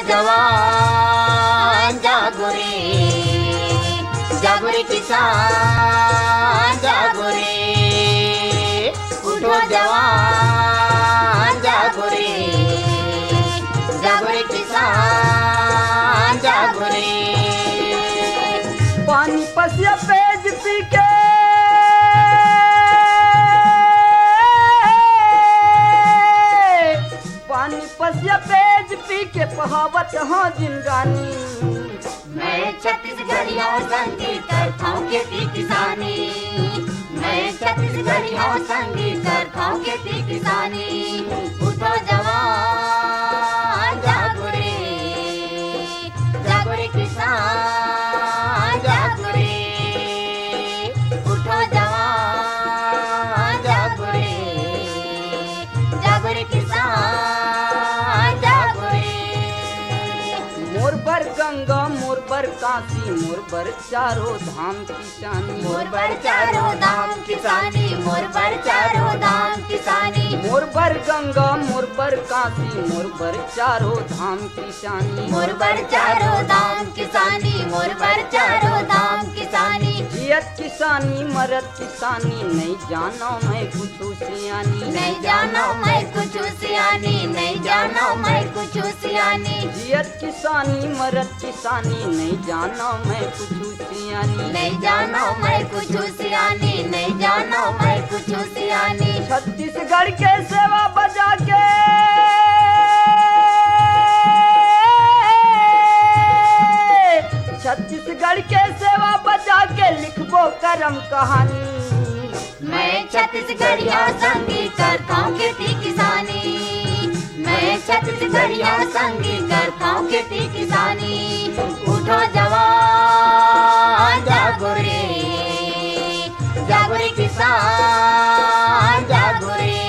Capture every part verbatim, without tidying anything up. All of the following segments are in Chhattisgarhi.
जवान जागो रे, जागो रे किसान जागो रे, उठो जवान जागो रे, जागो रे किसान जागो रे। पानी पसिया पेज पी के, पानी पसिया पेज पी के पहावत हो जिंदगानी। मैं छत्तीसगढ़िया संगी करथौं खेती किसानी, मैं छत्तीसगढ़िया संगी करथौं खेती किसानी। उठो जवान जागो रे, जागो रे किसान जागो रे, उठो जवान जागो रे, जागो रे किसान जागो रे। मोर बर गंगा, मोर बर काशी, मोर बर चारों धाम किसानी। मोर बर चारों धाम किसानी, मोर बर चारों धाम किसानी। मोर बर गंगा, मोर बर काशी, मोर बर चारों धाम किसानी। मोर बर चारों धाम किसानी, मोर बर चारों धाम किसानी। जियत किसानी, मरत किसानी, नहीं जानो मैं कुछ सियानी। नहीं जानो मैं कुछ सियानी, नहीं जानो मैं कुछ सियानी। जियत किसानी, मरत किसानी, नहीं जानो मैं कुछ सियानी। नहीं जानो मैं कुछ सियानी, नहीं जानो मैं कुछ सियानी। छत्तीसगढ़ के सेवा बजा के, छत्तीसगढ़ के सेवा बजा के लिखबो करम कहानी। मैं छत्तीसगढ़िया संगी करथौं खेती किसानी, मैं छत्तीसगढ़िया संगी करथौं खेती किसानी। उठो जवान जागो रे, जागो रे किसान जागो रे,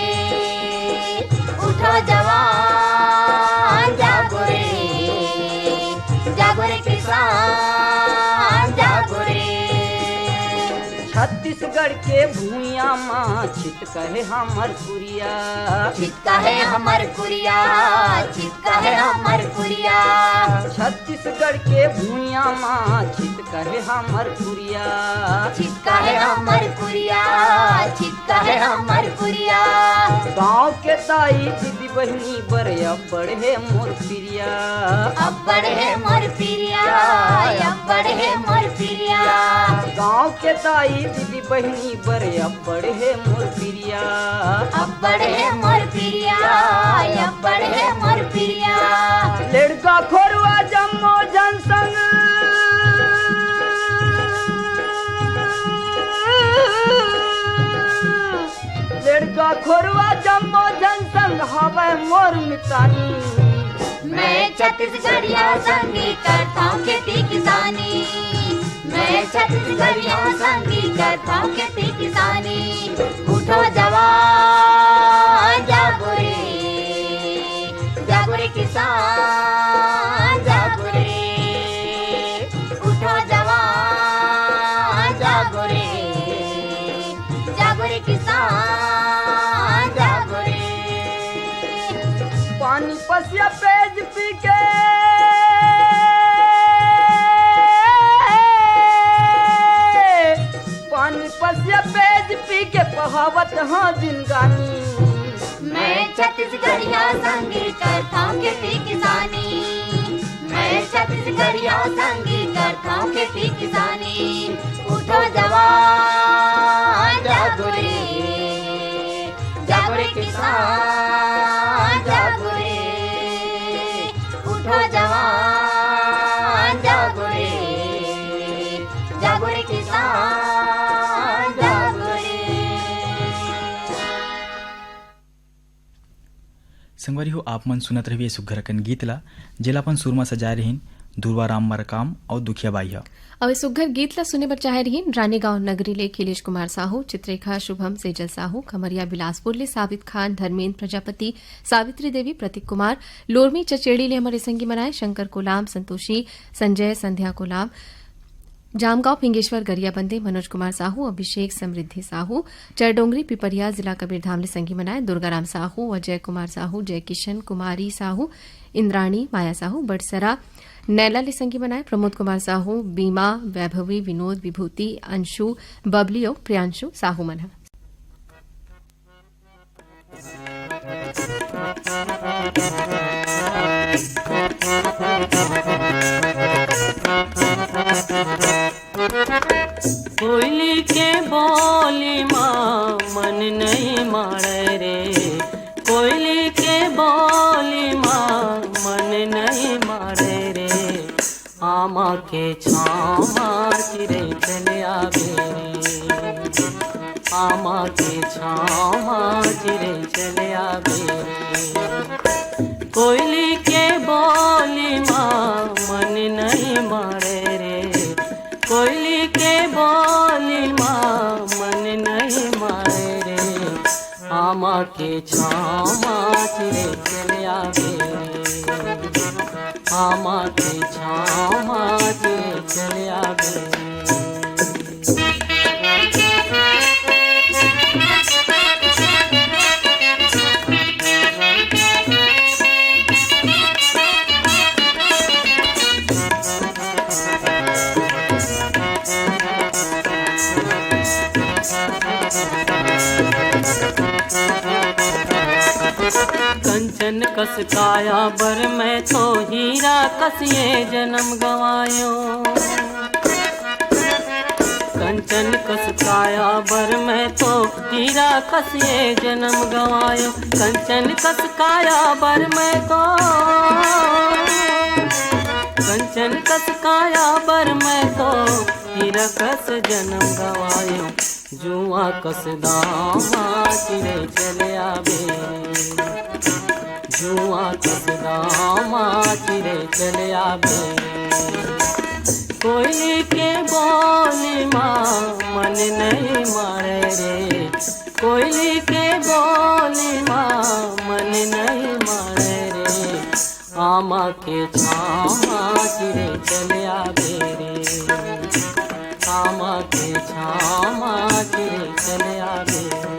उठो जवान जागो रे, जागो रे किसान जागो रे। छत्तीसगढ़ के भुइयां मा छिटका हे हमर कुरिया। छिटका हे हमर कुरिया, छिटका हे हमर कुरिया। छत्तीसगढ़ के भुइयां मा छिटका हे हमर कुरिया। छिटका हे हमर कुरिया, छिटका हे हमर कुरिया। गांव के दाई दीदी बहिनी बर अब्बड़ हे मोर पिरिया। अब्बड़ हे मोर पिरिया, अब्बड़ हे मोर पिरिया। गांव के दाई दीदी बहिनी बर अब्बड़ हे मोर पिरिया। अब्बड़ हे मोर पिरिया, अब्बड़ हे मोर पिरिया। लेड़का खोरवा जम्मो जन संग, लेड़का खोरवा जम्मो जन संग हवय मोर मितानी। मैं छत्तीसगढ़िया संगी करथौं खेती किसानी, मैं छत्तीसगढ़िया संगी करथौं खेती किसानी। उठो जवान जागो रे, जागो रे किसान जागो रे, उठो जवान जागो रे, जागो रे किसान जागो रे। पानी पसिया पेज पी के, पानी पसिया पेज पी के पहावत हाँ जिंदगानी। मैं छत्तीसगढ़िया संगी करथौं खेती किसानी, मैं छत्तीसगढ़िया संगी करथौं खेती किसानी। उठो जवान जागो रे, जागो रे किसान जागो रे, उठो जवान जागो रे, जागो रे किसान जागो रे। संगवारी हो, आप मन सुनत रहिए सुग्घर अकन गीत ला, जेला अपन सुर म सजाए रहिन दुर्वा राम मरकाम अउ दुखिया बाई ह। अउ ए सुग्घर गीत ला सुने बर चाहे रहिन रानीगांव नगरी ले खिलेश कुमार साहू, चित्रेखा शुभम, सेजल साहू, खमरिया बिलासपुर ले साबित खान, धर्मेंद्र प्रजापति, सावित्री देवी, प्रतीक कुमार, लोरमी चचेड़ी ले हमर ए संगी मन आए शंकर कोलाम, संतोषी, संजय, संध्या कोलाम, जामगांव फिंगेश्वर गरियाबंदी, मनोज कुमार साहू, अभिषेक समृद्धि साहू, चरडोंगरी पिपरिया, जिला कबीरधाम ले संगी मन आए दुर्गाराम साहू, अजय कुमार साहू, जय किशन, कुमारी साहू, इंद्राणी, माया साहू, बड़सरा, नैला ले संगी बनाए प्रमोद कुमार साहू, बीमा, वैभवी, विनोद, विभूति, अंशु, बबली अउ प्रियांशु साहू मन ह। कोयली के बोली मा मन नइ माड़े रे, कोयली के बोली मा मन नइ माड़े रे। आमा के छाँव मा चिरई चले आबे रे, आमा के छाँव मा चिरई चले आबे रे। कोयली के बोली मा मन नइ माड़े रे, कोयली के बोली मा मन नइ माड़े रे। आमा के छाँव मा चिरई चले आबे रे, आमा के छाँव मा चिरई चले आबे रे। कंचन कस काया बर मैं तो हीरा कस ये जन्म गंवायो। कंचन कस काया बर मैं तो हीरा कस ये जन्म गंवायो। कंचन कस काया बर मैं तो, कंचन कस काया बर मैं तो हीरा कस जन्म गंवायो। जुआँ कस दाँव मा चिरई चले आबे, जुआँ कस दाँव मा चिरई चले आबे। कोयली के बोली मा मन नइ माड़े रे, कोयली के बोली मा मन नइ माड़े रे। आमा के छाँव मा चिरई चले आबे रे, आमा के छाँव मा चिरई चले आबे रे।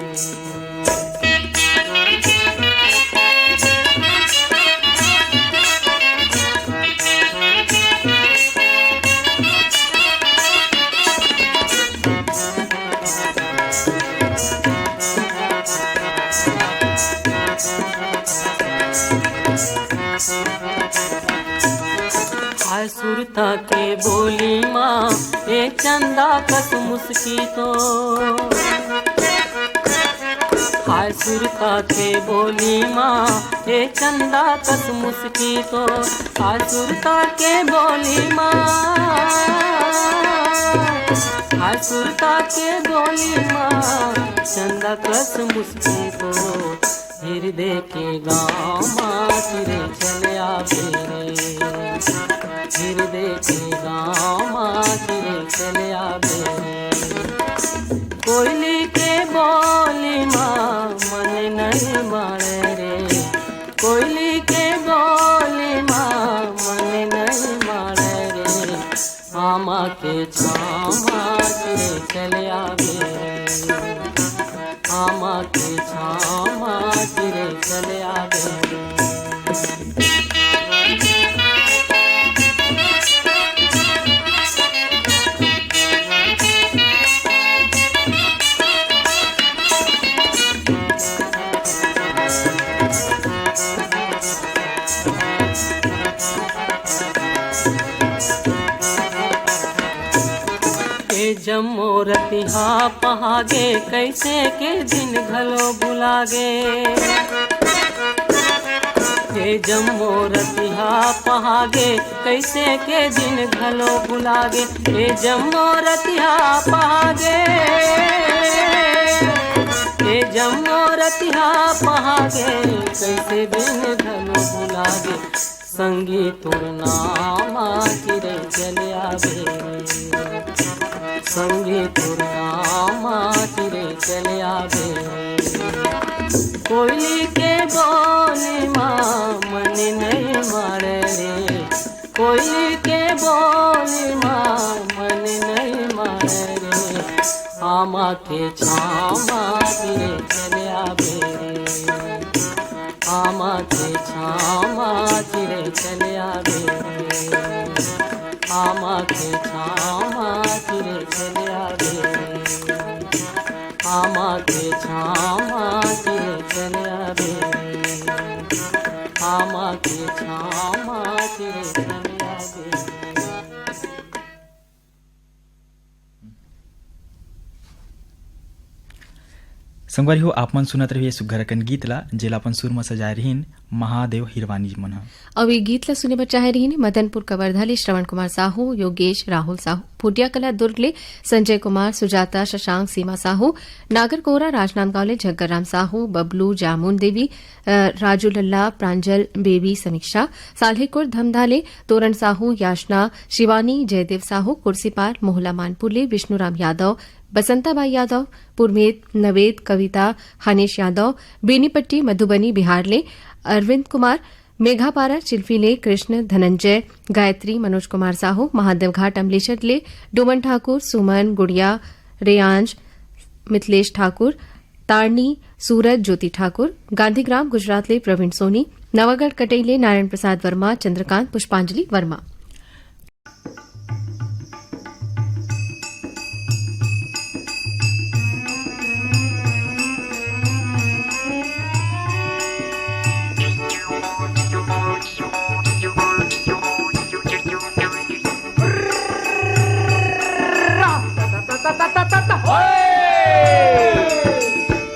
हाय सुरता के बोली मा ए चंदा कस मुस्की तो, हाय सुरता के बोली मा ए चंदा कस मुस्की तो, हाय सुरता के बोली मा, हाय सुरता के बोली मा चंदा कस मुस्की तो। हिरदे के गाँव मा चिरई चले आबे रे, हिरदे के गाँव मा चिरई चले आबे रे। कोयली के बोली मा मन नइ माड़े रे, कोयली के बोली मा मन नइ माड़े रे। आमा के छाँव मा चिरई चले आबे रे, आमा के छाँव मा चिरई चले आबे रे। ए जम्मो रतिहा पहागे, कइसे के दिन घलो भुलागे। ए जम्मो रतिहा पहागे, कइसे के दिन घलो भुलागे। ए जम्मो रतिहा पहागे, ए जम्मो रतिहा पहागे, कइसे दिन घलो भुलागे। संगी तोर नाम चिरई चले आबे, संगी तोर नाम चिरई चले आबे। कोयली के बोली मा मन नइ माड़े रे, कोयली के बोली मा मन नइ माड़े रे। आमा के छाँव मा चिरई चले आबे रे, आमा के छाँव म चिरे चले आबे, आमा के छाँव म चिरे चले आबे, आमा के छाँव म चिरे चले आबे, आमा के छाँव म चिरे चले आबे। संगवारी हो, आप मन सुनत रहिए सुग्घर अकन गीत ला, जेला अपन सुर म सजाए रहिन महादेव हिरवानी जी मन ह। अउ ये गीत ला सुने बर चाहे रहिन मदनपुर कवर्धा ले श्रवण कुमार साहू, योगेश, राहुल साहू, भुटिया कला दुर्ग ले संजय कुमार, सुजाता, शशांक, सीमा साहू, नागरकोरा, राजनांदगांव ले झग्गर राम साहू, बबलू, जामुन देवी, अ, राजू लल्ला, प्रांजल, बेबी, समीक्षा, साल्हेकुर धमधा ले तोरण साहू, याशना, शिवानी, जयदेव साहू, कुर्सीपार, मोहला मानपुर ले विष्णुराम यादव, बसंताबाई यादव, पुरमेत, नवेद, कविता, हनेश यादव, बेनीपट्टी, मधुबनी, बिहार ले अरविंद कुमार, मेघापारा, चिल्फी ले कृष्ण, धनंजय, गायत्री, मनोज कुमार साहू, महादेव घाट, अमलेश्वर ले डोमन ठाकुर, सुमन, गुड़िया, रेयांश, मिथिलेश ठाकुर, तारणी, सूरज, ज्योति ठाकुर, गांधीग्राम, गुजरात ले प्रवीण सोनी, नवागढ़ कटई ले नारायण प्रसाद वर्मा, चंद्रकांत, पुष्पांजलि वर्मा।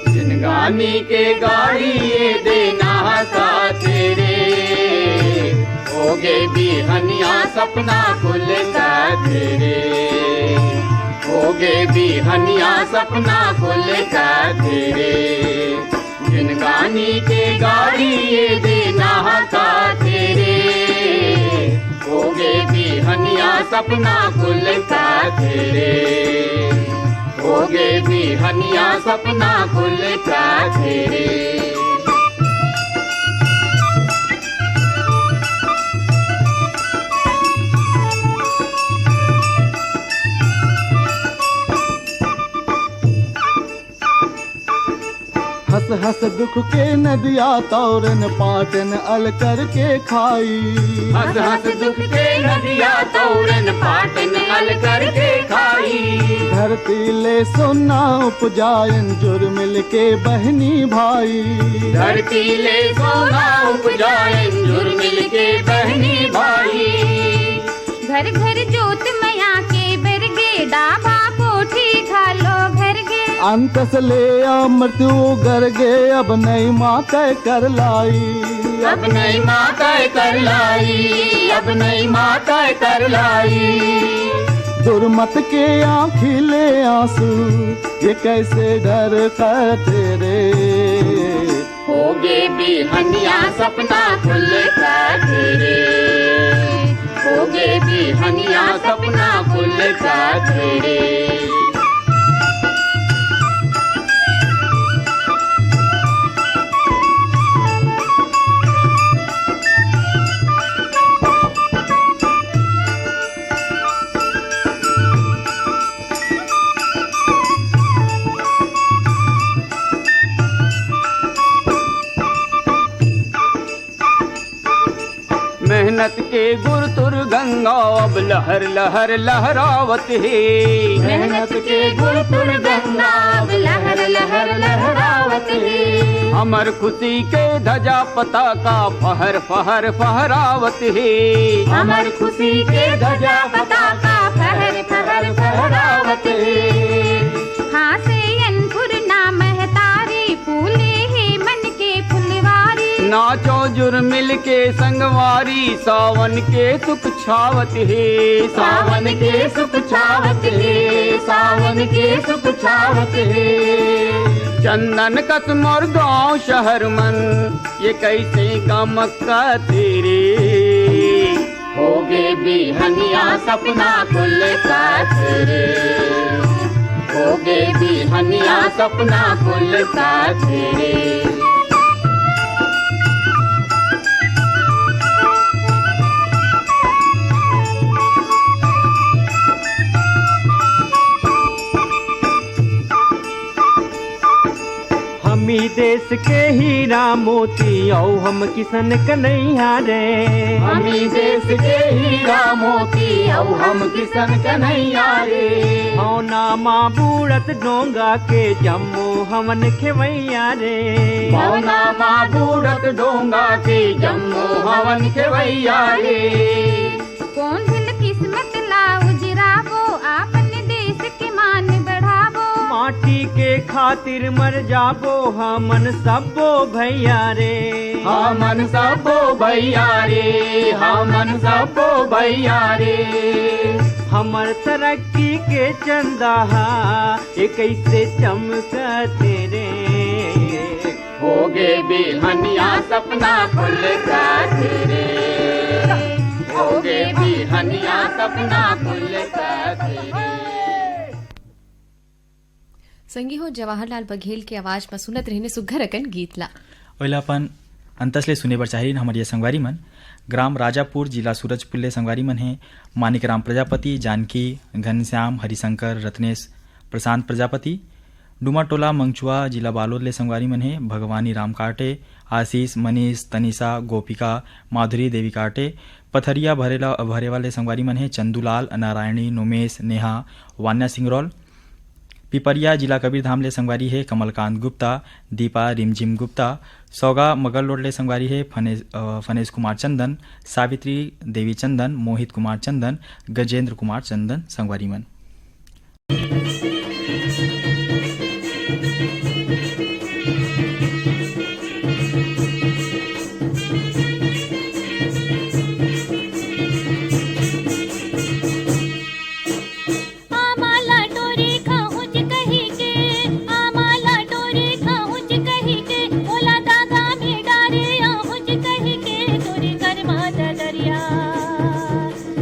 जिनगानी के गाड़ी ये देना का तेरे, होगे बिहनिया सपना खुल का तेरे, होगे बिहनिया सपना खुल का तेरे। जिनगानी के गाड़ी ये देना का तेरे, होगे बिहनिया सपना खुल का तेरे, होगे बिहनिया सपना खुल का तेरे। हंस हंस दुख के नदिया तौरन पाटन अल करके खाई। हंस हंस दुख के नदिया तौरन पाटन अल करके खाई। धरती ले सोना उपजायन जुर मिल के बहनी भाई। धरती ले सोना उपजायन जुर मिल के बहनी भाई। घर घर जोत मया के बरगे, डाबा कोठी घालो घर गे। अंतस ले अमृत उगर गे, अब नई माँ तय कर लाई। अब नई माँ तय कर लाई, अब नई माँ तय कर लाई। दुर्मत के आँखी ले आंसू, ये कैसे ढरकत रे। होगे बिहनिया सपना खुल का तेरे, होगे बिहनिया सपना खुल का तेरे। मेहनत के गुरतुर गंगा अब लहर लहर लहरावत हे। मेहनत के गुरतुर गंगा अब लहर लहर लहरावत हे। हमर खुशी के धजा पताका फहर फहर फहरावत हे। हमर खुशी के धजा पताका फहर फहर फहरावत हे। हाँसे अनपुरना महतारी, फूले हे मन के फुलवारी। नाचो जुर मिल के संगवारी, सावन के सुख छावत हे। सावन के सुख छावत हे, सावन के सुख छावत हे। चंदन कस मोर गांव शहर मन, ये कैसे गमकत रे। होगे बिहनिया सपना खुल का तेरे, होगे बिहनिया सपना खुल का तेरे। हमी देश के हीरा मोती अउ हम किसन कन्हैया रे। हमी देश के हीरा मोती अउ हम किसन कन्हैया रे। मौना मा बूड़त डोंगा के जम्मो हवन खेवैया रे। मौना मा बूड़त डोंगा के जम्मो हवन खेवैया रे। कोन दिन किस्मत ला उजराबो, आपन देश के मान बढ़ाबो। माटी के खातिर मर जाबो हमन सब्बो भैया रे। हमन सब्बो भैया रे, हमन सब्बो भैया रे। हमर तरक्की के चंदा हा ए कइसे चमकत रे। होगे बिहनिया सपना खुलकत रे। होगे बिहनिया सपना खुलकत रे। संगी हो, जवाहरलाल बघेल के आवाज म सुनत रहिन सुग्घर अकन गीत ला। ओइला अपन अंतस ले सुने बर चाहिन हमर ये संगवारी मन। ग्राम राजापुर, जिला सूरजपुर ले संगवारी मन हे मानिक राम प्रजापति, जानकी, घनश्याम, हरिशंकर, रत्नेश, प्रशांत प्रजापति। डूमाटोला मंगचुआ, जिला बालोद ले संगवारी मन हे भगवानी राम काटे, आशीष, मनीष, तनिषा, गोपिका, माधुरी देवी काटे। पथरिया भरेला, भरेवाले संगवारी मन हे चंदूलाल, नारायणी, नोमेश, नेहा, वान्या सिंगरौल। पिपरिया, जिला कबीरधाम ले संगवारी हे कमलकांत गुप्ता, दीपा रिमझिम गुप्ता। सौगा मगल रोड ले संगवारी हे फनेश, अ, फनेश कुमार चंदन, सावित्री देवी चंदन, मोहित कुमार चंदन, गजेंद्र कुमार चंदन संगवारी मन। आमा ला टोरी खाहुच कहिके, आमा ला टोरी खाहुच कहिके, ओला दागा में डारे आहुच कहिके, तोरे करमा ददरिया,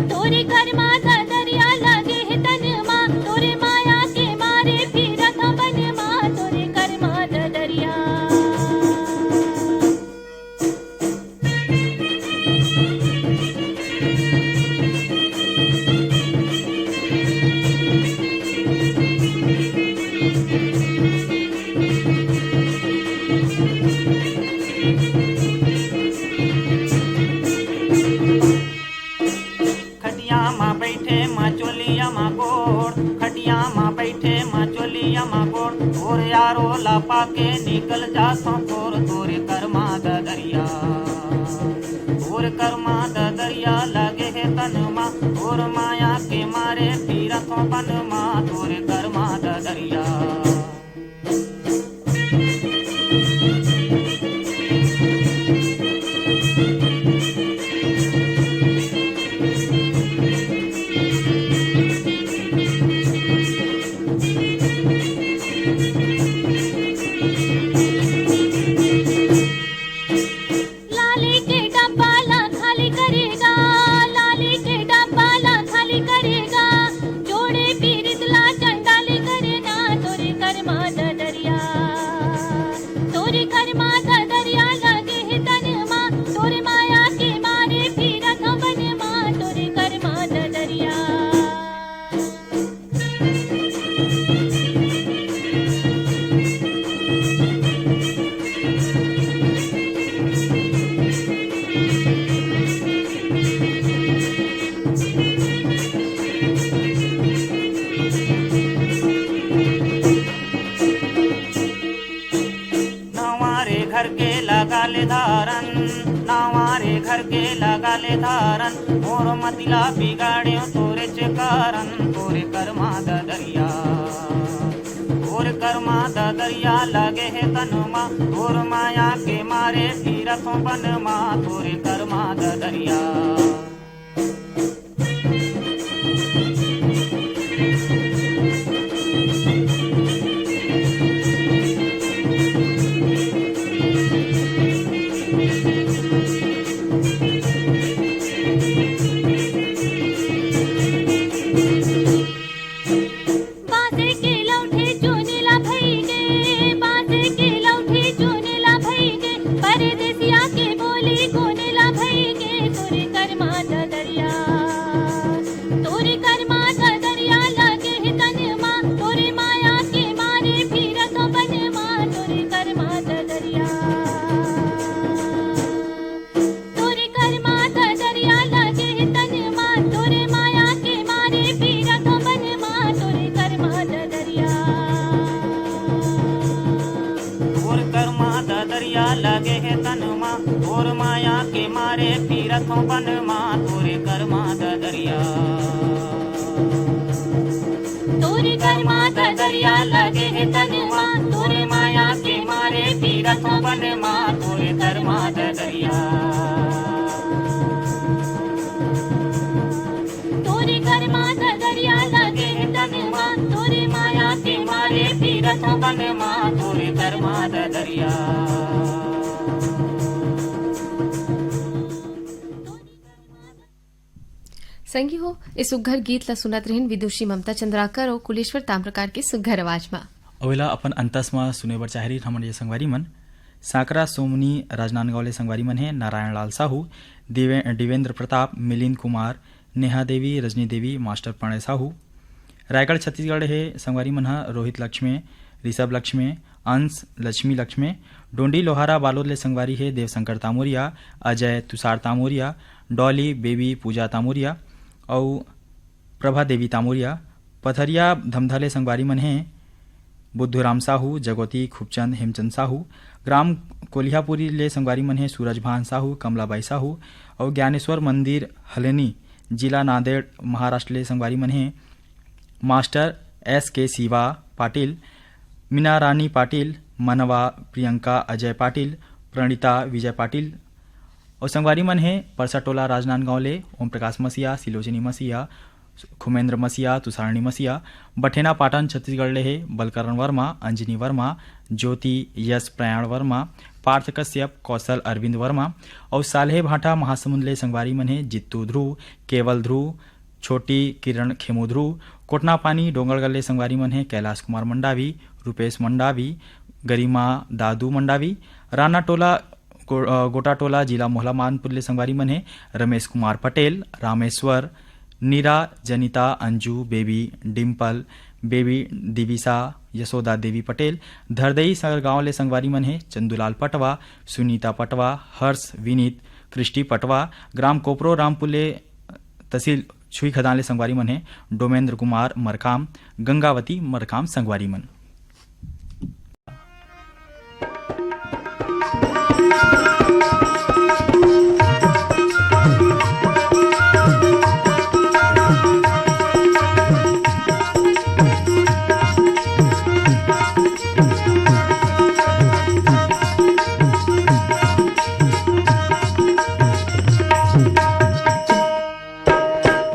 तोरे करमा ददरिया लगे हे तन मा, तोरे माया के मारे फिरत बन मा, तोरे करमा ददरिया। खटिया मा बैठे मा चोलिया मा गोड़, खटिया मा बैठे मा चोलिया मा गोड़, तोर यारो ला पाके निकल जाथों तोर, तोरे करमा ददरिया। तोर करमा ददरिया लगे हे तन मा, तोर माया के मारे फिरथों बन मा, तोरे करमा ददरिया। लाली के डब्बा ला खाली करेगा, लाली के डब्बा ला खाली करेगा, जोड़े पीरित ला चंडाली करे ना, तोरे करमा ददरिया, तोरे करमा ददरिया लगे हे तन मा, तोरे माया के मारे फिरत बन मा, तोरे करमा ददरिया। नवा रे घर के लगा ले धारन, नवा रे घर के लगा ले धारन, मोर मतिला बिगाड़े तोरे चकारन, तोरे करमा ददरिया। तोरे करमा ददरिया लगे हे तन मा, तोर माया के मारे फिरथों बन मा, तोरे करमा ददरिया। बांसे के लौठे चुनेला भई गे, बांसे के लौठे चुनेला भई गे, परदेसिया के बोली कोनेला भई गे, तोरे करमा तन मा, तोर माया के मारे फिरत हों बन मा, तोरे कर्मा ददरिया। तोरे कर्मा ददरिया लगे हे तन मा, तोरे माया के मारे फिरत हों बन मा, तोरे कर्मा ददरिया। तोरे कर्मा ददरिया लगे हे तन मा, तोरे माया के मारे फिरत हों बन मा, तोरे कर्मा ददरिया। संगी हो, ए सुग्घर गीत ला सुनत रहिन विदुषी ममता चंद्राकर अउ कुलेश्वर ताम्रकार के सुग्घर आवाज मा। अउ एला अपन अंतस मा सुने बर चाहे रहिन हमन ये संगवारी मन। सांकरा सोमनी राजनांदगांव ले संगवारी मन हे, नारायण लाल साहू, दिवे-, दिवेंद्र प्रताप, मिलिंद कुमार, नेहा देवी, रजनी देवी, मास्टर प्रणय साहू। रायगढ़ छत्तीसगढ़ हे संगवारी मन ह, रोहित लक्ष्मे, ऋषभ लक्ष्मे, अंश लक्ष्मी लक्ष्मे। डोंडी लोहारा बालोद ले संगवारी हे देवशंकर तामोरिया, अजय तुषार तामोरिया, डॉली बेबी पूजा तामोरिया अउ प्रभा देवी तामोरिया। पथरिया धमधा ले संगवारी मन हे बुद्धूराम साहू, जगोती खूबचंद, हेमचंद साहू। ग्राम कोलिहापुरी ले संगवारी मन हे सूरज भान साहू, कमलाबाई साहू अउ ज्ञानेश्वर मंदिर हलेनी, जिला नांदेड़, महाराष्ट्र ले संगवारी मन हे मास्टर एस के शिवा पाटिल, मीना रानी पाटिल, मनवा प्रियंका अजय पाटिल, प्रणीता विजय पाटिल। अउ संगवारी मन हे परसा टोला राजनांदगांव ले ओम प्रकाश मसीहा, सिलोचनी मसीहा, खुमेंद्र मसीहा, तुषारणी मसीहा। बठेना पाटन छत्तीसगढ़ ले हे बलकरण वर्मा, अंजनी वर्मा, ज्योति यश प्रयाण वर्मा, पार्थ कश्यप, कौशल अरविंद वर्मा। अउ साल्हे भाटा महासमुंद ले संगवारी मन हे जित्तू ध्रुव, केवल ध्रुव, छोटी किरण खेमू ध्रुव। कोटनापानी डोंगरगढ़ ले संगवारी मन हे कैलाश कुमार मंडावी, रूपेश मंडावी, गरिमा दादू मंडावी। राना टोला गो-, अ, गोटा टोला, जिला मोहला मानपुर ले संगवारी मन हे रमेश कुमार पटेल, रामेश्वर, नीरा, जनिता, अंजू, बेबी, डिम्पल, बेबी, दिविसा, यशोदा देवी पटेल। धरदई सगर गांव ले संगवारी मन हे चंदूलाल पटवा, सुनीता पटवा, हर्ष, विनीत, क्रिस्टी पटवा। ग्राम कोपरो रामपुर ले, तहसील छुईखदान ले संगवारी मन हे डोमेंद्र कुमार मरकाम, गंगावती मरकाम संगवारी मन।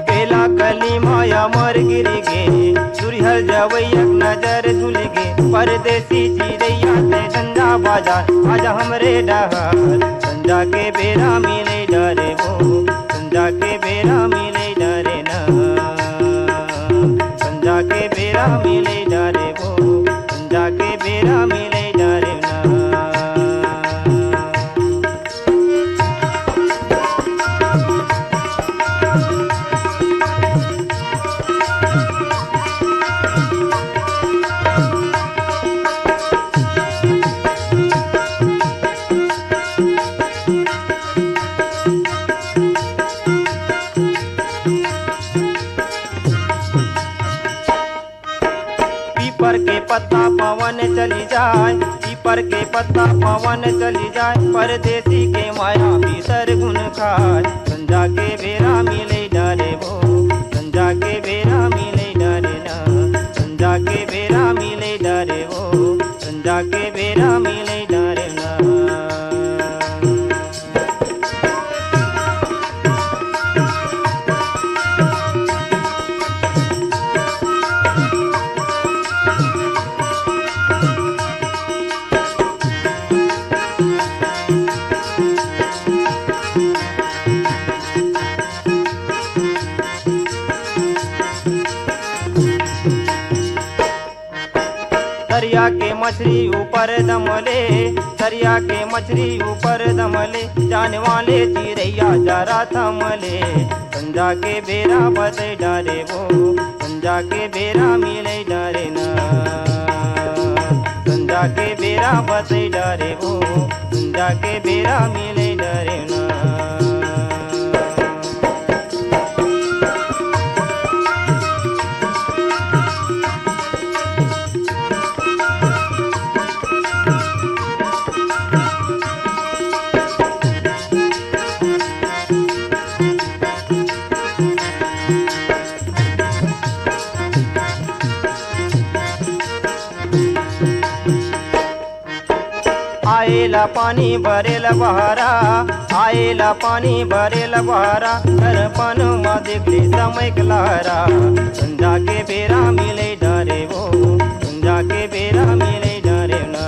बेला कली माया मर गिर गे, सुरिहल जवैया नजर धुल गे। परदेसी चिरैया ते झंडा बाजा, आजा हमरे डहर। संझा के बेरा मिले डरे वो, संझा के बेरा मिले डरे ना। संझा के बेरा मिले डरे वो, संझा के बेरा मिले डरे ना। पीपर के पत्ता पवन चली जाए, पीपर के पत्ता पवन चली जाए, परदेसी के माया भीतर घुन खाए। संझा के बेरा मिले डरे वो, संझा के बेरा मिले डरे ना, संझा के बेरा मिले डरे वो, संझा के बेरा मिले डरे ना। दरिया के मछरी ऊपर दमले, दरिया के मछरी ऊपर दमले, जाने वाले चिरैया जरा थमले। संझा के बेरा बतई डारे वो, संझा के बेरा मिलई डारे ना। संझा के बेरा बतई डारे वो, संझा के बेरा मिलई डारे ना। आएला पानी भरेला बहारा, आएला पानी भरेला बहारा, दर्पण म देखले समय के लहरा। संझा के बेरा मिले डरे वो, संझा के बेरा मिले डरे ना।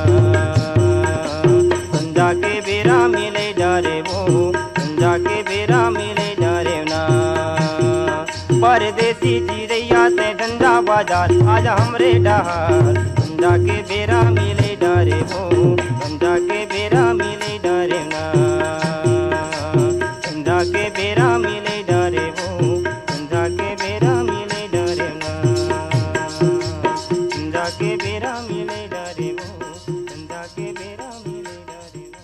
संझा के बेरा मिले डरे वो, संझा के बेरा मिले डरे ना। परदेसी चिरैया ते डंडा बाजार, आज हमरे डहार। संझा के बेरा मिले डरे वो, संझा के बेरा मिले डरे ना। संझा के बेरा मिले डरे वो, संझा के बेरा मिले डरे ना। संझा के बेरा मिले डरे वो, संझा के बेरा मिले डरे ना।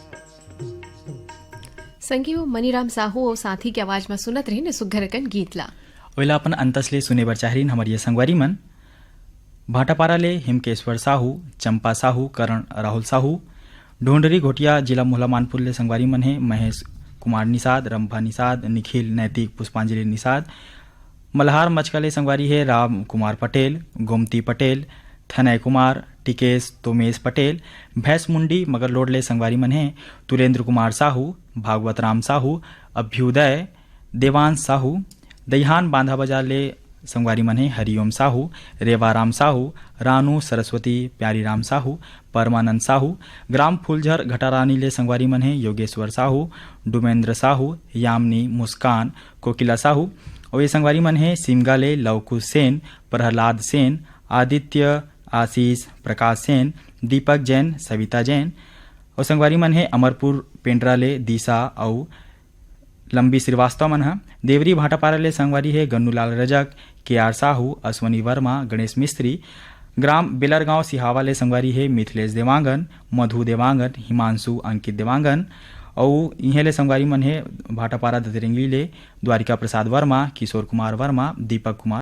संगी हो मनीराम साहू और साथी के आवाज में सुनत रहिन सुघर अकन गीत ला। ओइला अपन अंतस ले सुने बर चाहरिन हमर ये संगवारी मन। भाटापारा ले हिमकेश्वर साहू, चंपा साहू, करण राहुल साहू, ढोंढरी घोटिया जिला मोहला मानपुर ले संगवारी मन हे महेश कुमार निषाद, रंभा निषाद, निखिल नैतिक, पुष्पांजलि निषाद, मल्हार मचका ले संगवारी हे राम कुमार पटेल, गोमती पटेल, थनय कुमार, टिकेश, तोमेश पटेल, भैंसमुंडी मगरलोड ले संगवारी मन हे तुलेंद्र कुमार साहू, भागवत राम साहू, अभ्युदय, देवांश साहू, दईहान बांधा बाजार ले संगवारी मन हे हरिओम साहू, रेवाराम साहू, रानू सरस्वती, प्यारीराम साहू, परमानंद साहू, ग्राम फूलझर घटारानी ले संगवारी मन हे योगेश्वर साहू, डुमेंद्र साहू, यामिनी, मुस्कान, कोकिला साहू। और ये संगवारी मन हे सिमगा ले लवकुश सेन, प्रहलाद सेन, आदित्य, आशीष, प्रकाश सेन, दीपक जैन, सविता जैन। और संगवारी मन हे अमरपुर पेंड्रा ले दिशा अउ लंबी श्रीवास्तव मन ह। देवरी भाटापारा ले संगवारी हे गन्नूलाल रजक, के आर साहू, अश्वनी वर्मा, गणेश मिस्त्री। ग्राम बेलरगांव सिहावा ले संगवारी हे मिथिलेश देवांगन, मधु देवांगन, हिमांशु, अंकित देवांगन। अउ इहें ले संगवारी मन हे भाटापारा ददरेंगली ले द्वारिका प्रसाद वर्मा, किशोर कुमार वर्मा, दीपक कुमार